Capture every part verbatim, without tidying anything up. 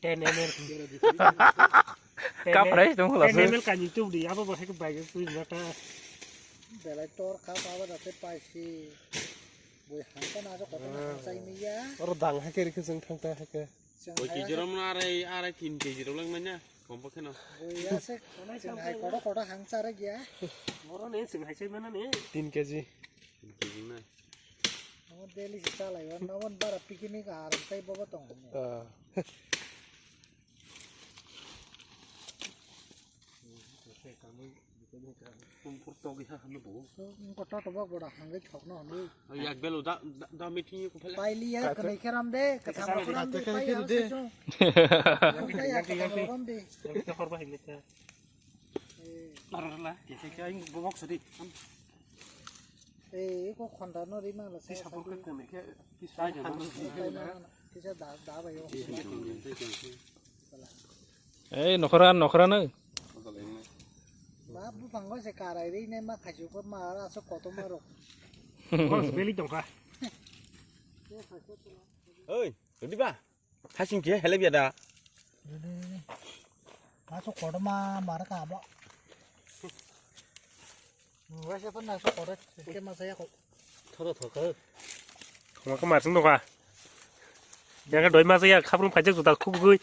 Ten M L. Kaprai tong la ten M L kani tubdi, abo bo hek bai twi mata. Belai tor kha baba da te paisi. Bui hangka na jo koto na hangchai miya. Oro dang hake rikhe jeng thangta hake. Jeng Koi hai kg ase. Rom na arai, arai tin kg rom lang nanya. Kombo kheno. Bui ase. Jeng hai koto koto hangcha re gya. Oro ne jeng hai chai mana ne. Tin kg. Tin kg na. Amo daily se chalai o. Namon bara picnic aram tai bobo tong. Ah. Wngkha to tobok boda hangwi thokno hwnwi. Yak belo da, da, da meeting ko phela. Pailiya, kwnwi khe ram de, kwthang rok ram de, pai ang se chung. Yak yak yak yak. Yak yak hor bahai mita. Arala, kisa kisa ang bobok sadi. Eh, ko khonda no ri mangla sa. Kisa bobok khe kwnwi khe kisa da, da bai o. Ei, nokhora, nokhora no. Ba, buphango se karai ri ne ma khaisuk ko ma ra so koto ma rok. Beli tongkha. Oi, rudi ba. Hasing ke hele biada. Rudi, rudi. Ma so koto ma mara ka ba. Wasa pa na so kore, ke ma saya ko. Thoro thoro. Khoma ka marsing doka. Yang ka doi ma saya khaprum phajak juta khub gui.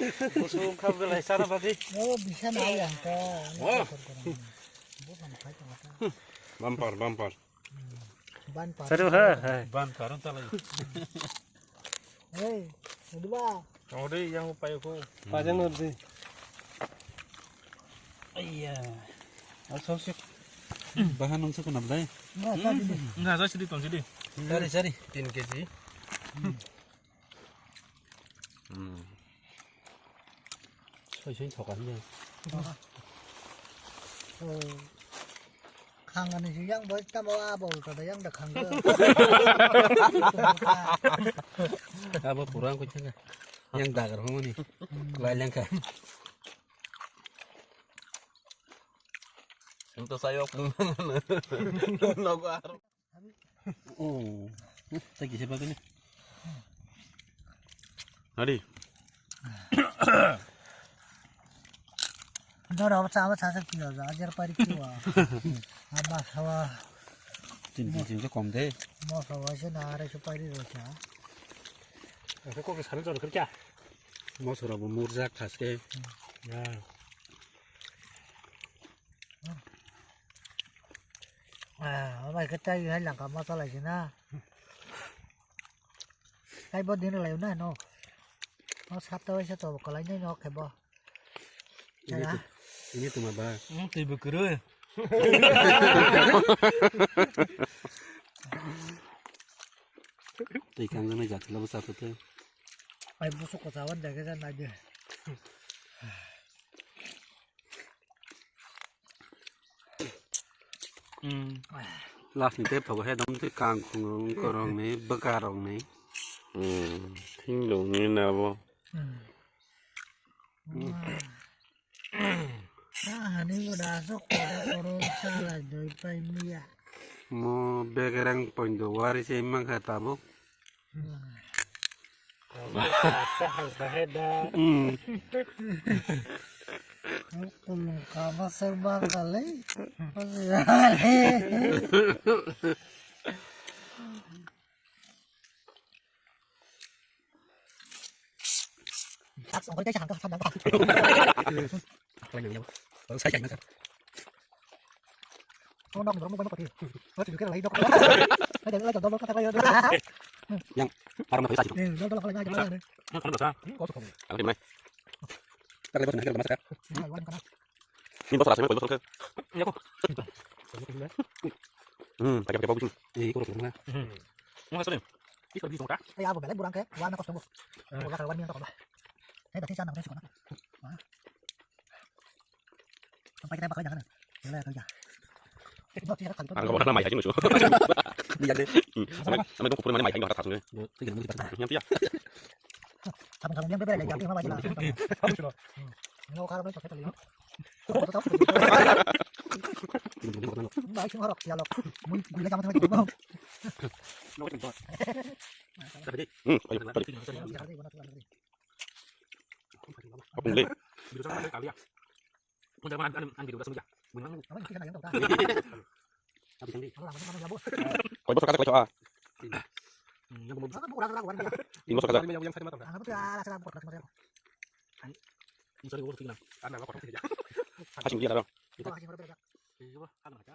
Khaprum lai sana badi. Oh, bisa na yang ka. Oh. Bukan phai ka. Bumper, bumper. Ban pa. Saru ha, ha. Ban karon talai. Hei, Udu ba. Ode yang upai ko. Pajang nor di. Iya. Asal sih. Bahan nang sukun abdai. Enggak, tadi di. Enggak, saya sedih tong sedih. Sari, sari. Tin kg. Hmm. Soi soi thoka hiya. Oh. Khangani si yang boy tamo abo ulta da yang da khangga. Abo kurang ko changa. Yang dagar ho mani. Lai lengka. Sento sayok. Nogo aro. Oh. Tagi siapa tu ni? Hari. Dora apa sama sasak kilo ajar pari kilo. Apa sawa? Tin tin tin kom de. Mau sawa sih nara supari rocha. Aku kok kesana jor kerja? Mau sura bu murjak khaske. Ya. Ah, obai khe tai hai langka ma chalai sina. Tai bo din lai na no. O sat ta waisa to kalai nai no khe bo. Ini tu, ini tu ma ba. Hmm, twi bwkrwi. Twi kang jana jat la bwsa to te. Ai busu ko chawan jage jan nai de. Hmm. Last ni tep thogo he dong te kangkhung rong korong ni bwka rong ni. Hmm. Thing dong ni na bo. Hmm. Ani bo da so koro koro chala doi pai miya. Mo begerang poindo wari se mangkha tabuk. Hmm. Kulung kaba serba kali. Ang nok ni borok mobile no pati. O tini khe lai dok. Ai da lai dok dok kata lai. Yang parang na phaisa. Eh, dok dok lai lai lai. Ang khan bata. Ko to. Ang rimai. Tak lebar na kira masa. Ni bosor asai ko bosor ke. Ya ko. Hmm, pakai pakai bagus. Eh, ko na. Hmm. Mo hasto ni. Isto bi songka. Eh, abo belai burang ke. Wana kosong bos. Ko la ka wan mi to ba. Eh, da ti sana ko. Sampai kita bakal jangan. Gila ya kerja. Ang gak pernah main aja musuh. Iya deh. Sampai sampai tuh kumpul mana main aja orang satu. Yang dia. Sabun sabun yang berbeda dari yang mana aja. Lo kalau itu kita lihat. Baik sih horok ya lo. Mun gula sama sama. Tapi deh. Hmm, ayo. Tapi. Jangan deh, gua nak lagi. Apung le. Video sa kali ya. Punta mana an an video sa meja. Bunang. Koi bosok kata koi soa. Yang belum. Ini bosok kata. Yang saya mata. Ini sorry bosok tinggal. Karena apa kok tidak. Kasih dia dong. Iya, kan aja.